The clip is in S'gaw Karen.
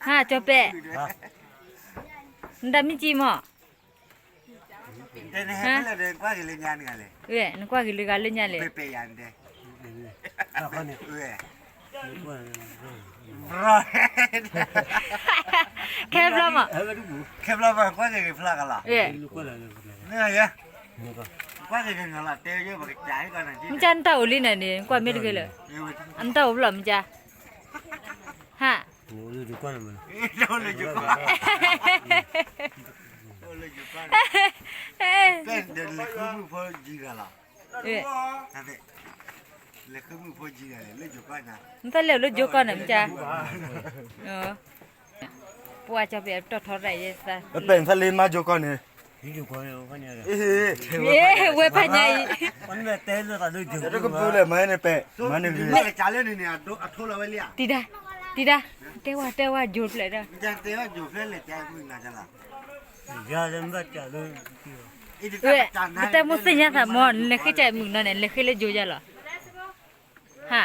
ဟါ ကၠီၤပဲာ်, နတၢ်မံကံမီၢ်, ဟါ, နကွၢ်က့ၤလၢဂၤလၢညါလဲၣ်, နကွၢ်က့ၤလၢဂၤလၢညါလဲၣ်, ခဲဘျီမီၢ်, ခဲဘျီမီၢ် ကွၢ်က့ၤက့ၤဖျါကလီၤ, မ့ၢ်ကၠါနတၢ်အိၣ်လံန့ၣ်န့ၣ် နကွၢ်မ့ၢ်တဂ့ၤလၢၤ, နတၢ်အိၣ်ဖျီမ့ၢ်ကၠါ, ဟါ နတၢ်လဲၤလၢယိၤကီၢ်န့ၣ်မ့ၢ်ကၠါ, ပှၤကၠီၤပဲာ်တီၢ်ထီရၣ်ယဲသး, ပပဲာ်နသးလ့မါယိၤကီၢ်န့ၣ်, ဝဲဖးညါအံၤ, တကပူၤလဲၣ် မၤန့ၣ်ပဲာ်, မၤန့ၣ်ဂ့ၤ, တံၤဒါ, တံၤဒါ, တဲဝဲတဲဝဲယိၤဖျဲၣ်ဒီး ဝဲ, နတၢ်မိၣ်သ့ၣ်ညါသးမီၢ် နလဲၤဃ့ကၠၢ်မုၢ်နီၤန့ၣ် လဲၤဃ့လၢယိၤယါလီၤ, ဟါ,